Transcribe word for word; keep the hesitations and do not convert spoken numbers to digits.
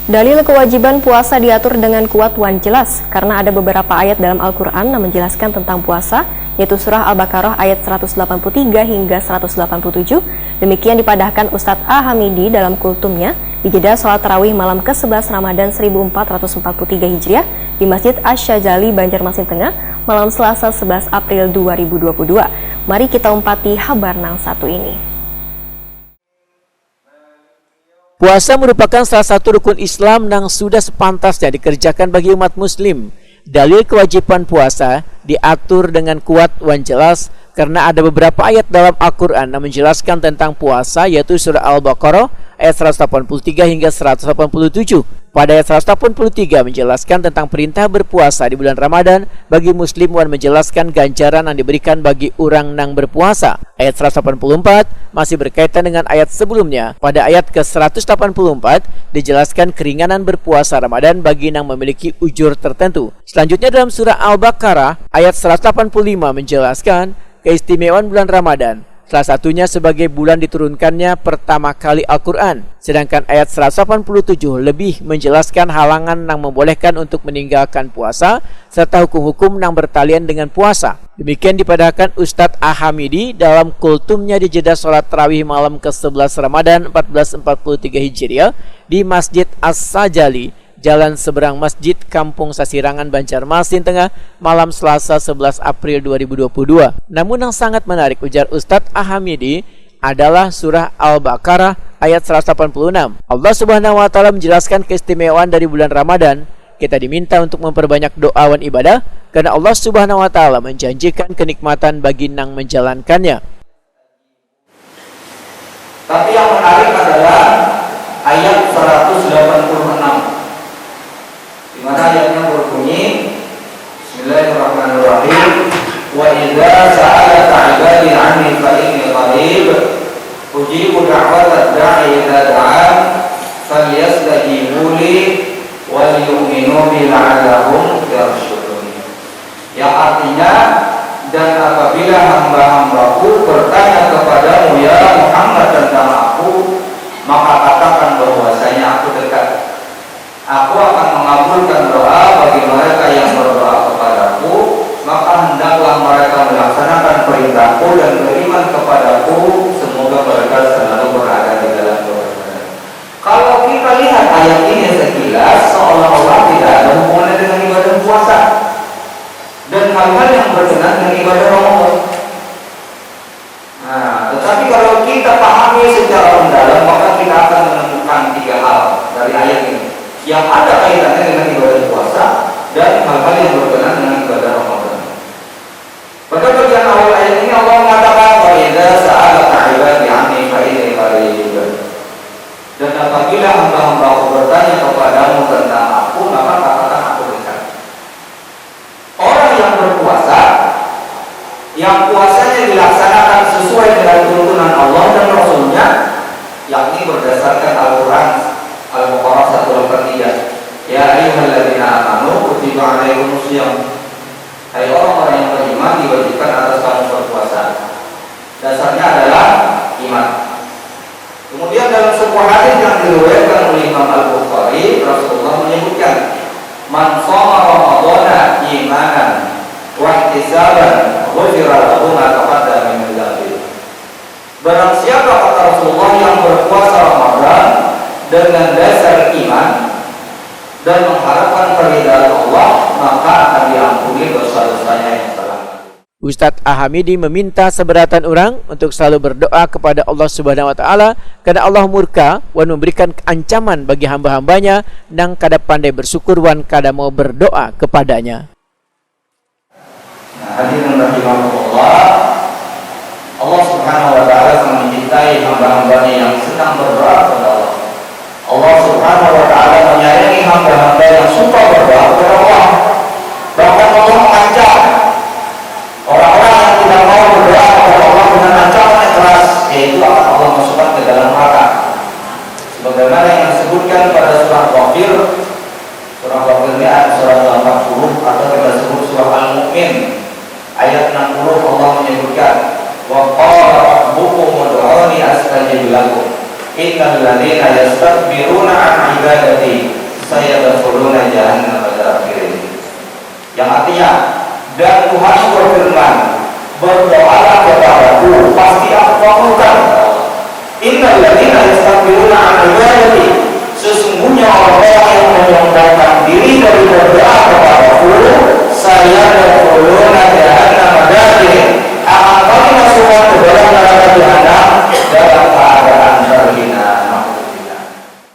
Dalil kewajiban puasa diatur dengan kuat wan jelas, karena ada beberapa ayat dalam Al-Quran yang menjelaskan tentang puasa, yaitu surah Al-Baqarah ayat seratus delapan puluh tiga hingga seratus delapan puluh tujuh. Demikian dipadahkan Ustadz A Hamidi dalam kultumnya di jeda sholat tarawih malam ke sebelas Ramadan seribu empat ratus empat puluh tiga Hijriah di Masjid Asy-Syajali, Banjarmasin Tengah, malam Selasa sebelas April dua ribu dua puluh dua. Mari kita umpati habar nang satu ini. Puasa merupakan salah satu rukun Islam nang sudah sepantasnya dikerjakan bagi umat muslim. Dalil kewajiban puasa diatur dengan kuat wan jelas karena ada beberapa ayat dalam Al-Quran yang menjelaskan tentang puasa, yaitu surah Al-Baqarah ayat seratus delapan puluh tiga hingga seratus delapan puluh tujuh. Pada ayat seratus delapan puluh tiga menjelaskan tentang perintah berpuasa di bulan Ramadan bagi muslim wan menjelaskan ganjaran yang diberikan bagi urang nang berpuasa. Ayat seratus delapan puluh empat masih berkaitan dengan ayat sebelumnya. Pada ayat ke seratus delapan puluh empat dijelaskan keringanan berpuasa Ramadan bagi nang memiliki ujur tertentu. Selanjutnya dalam surah Al-Baqarah ayat seratus delapan puluh lima menjelaskan keistimewaan bulan Ramadan. Salah satunya sebagai bulan diturunkannya pertama kali Al-Quran. Sedangkan ayat seratus delapan puluh tujuh lebih menjelaskan halangan nang membolehkan untuk meninggalkan puasa serta hukum-hukum nang bertalian dengan puasa. Demikian dipadahkan Ustadz A Hamidi dalam kultumnya di jeda sholat tarawih malam ke sebelas Ramadan empat belas empat puluh tiga Hijriah di Masjid As-Sajali, Jalan Seberang Masjid, Kampung Sasirangan, Banjarmasin Tengah, malam Selasa sebelas April dua ribu dua puluh dua. Namun yang sangat menarik, ujar Ustadz A Hamidi, adalah surah Al-Baqarah ayat seratus delapan puluh enam. Allah Subhanahu wa Ta'ala menjelaskan keistimewaan dari bulan Ramadan. Kita diminta untuk memperbanyak doa wan ibadah, karena Allah Subhanahu wa Ta'ala menjanjikan kenikmatan bagi nang menjalankannya. Tapi yang menarik adalah ayat seratus delapan puluh enam, di mana ayatnya berbunyi, Bismillahirrahmanirrahim. Wa idza sa'alaka ibadi anni fa inni qarib, ujibu da'watad da'i idza da'an, falyastajibu li wal yu'minu bi la'allahum yarsyudun. Yang artinya, dan apabila hamba-hambaku bertanya kepadamu, ya Muhammad, tentang aku, maka katakan bahwasanya aku dekat. Aku akan mengabulkan doa bagi mereka yang berdoa kepadaku, maka hendaklah mereka melaksanakan perintahku dan beriman kepadaku, semoga mereka selalu berada di dalam kebenaran. Kalau kita lihat ayat ini sekilas, seolah-olah tidak ada hubungannya dengan ibadah puasa dan hal-hal yang berkenaan dengan ibadah Ramadan. Nah, tetapi kalau kita pahami secara mendalam, maka kita akan menemukan tiga hal dari ayat ini yang ada kaitannya dengan ibadah puasa dan hal-hal yang berkenaan dengan ibadah Ramadan. Pada bagian awal ayat ini Allah mengatakan, "Wa idza sa'alaka ibadi anni fa inni qarib." Dan apabila hamba-hambaku bertanya kepadamu tentang aku, maka katakan aku dekat. Orang yang berpuasa, yang puasanya dilaksanakan sesuai dengan tuntunan Allah dan Rasulnya, yakni berdasarkan Al-Quran, Al-Baqarah satu delapan tiga. Ya ayyuhalladzina amanu kutiba alaikumus siyam. Hai orang-orang yang beriman, diwajibkan atas kamu berpuasa. Dasarnya adalah iman. Kemudian dalam sebuah hadis yang diriwayatkan oleh Imam Al-Bukhari, Rasulullah menyebutkan, "Man shoma Ramadhana imanan wa ihtisaban, ghufira lahu ma taqaddama min dzanbih." Barang siapa, kata Rasulullah, yang berpuasa Ramadan dengan dasar iman dan mengharapkan keridhaan Allah, maka akan diampuni dosa-dosanya yang telah lalu. Ustadz Ahamidi meminta seberatan orang untuk selalu berdoa kepada Allah Subhanahu wa Ta'ala, karena Allah murka wan memberikan ancaman bagi hamba-hambanya nang kada pandai bersyukur wan kada mau berdoa kepadanya. Nah, hadirin rahimakumullah, Allah Subhanahu wa Ta'ala sangat mencintai hamba-hambanya yang senang berdoa kepada Allah. Allah Subhanahu wa Ta'ala menyayangi hamba-hamba yang suka berdoa kepada Allah. Bahkan Allah mengancam orang-orang yang tidak mau berdoa kepada Allah dengan ancaman yang keras, yaitu akan Allah masukkan ke dalam neraka. Sebagaimana yang disebutkan pada surah Ghafir, surah Ghafir ini ada surah ke empat puluh atau kita sebut surah Al-Mu'min. Ayat enam puluh Allah menyebutkan, "Wa qala rabbukum ud'uni astajib lakum." Innal ladzina yastakbiruna an ibadati sayadkhuluna jahannama dakhirin. Yang artinya, dan Tuhan berfirman, berdoalah kepadaku, pasti aku kabulkan. Innal ladzina yastakbiruna an ibadati, sesungguhnya orang-orang yang menyombongkan diri dari berdoa kepadaku, saya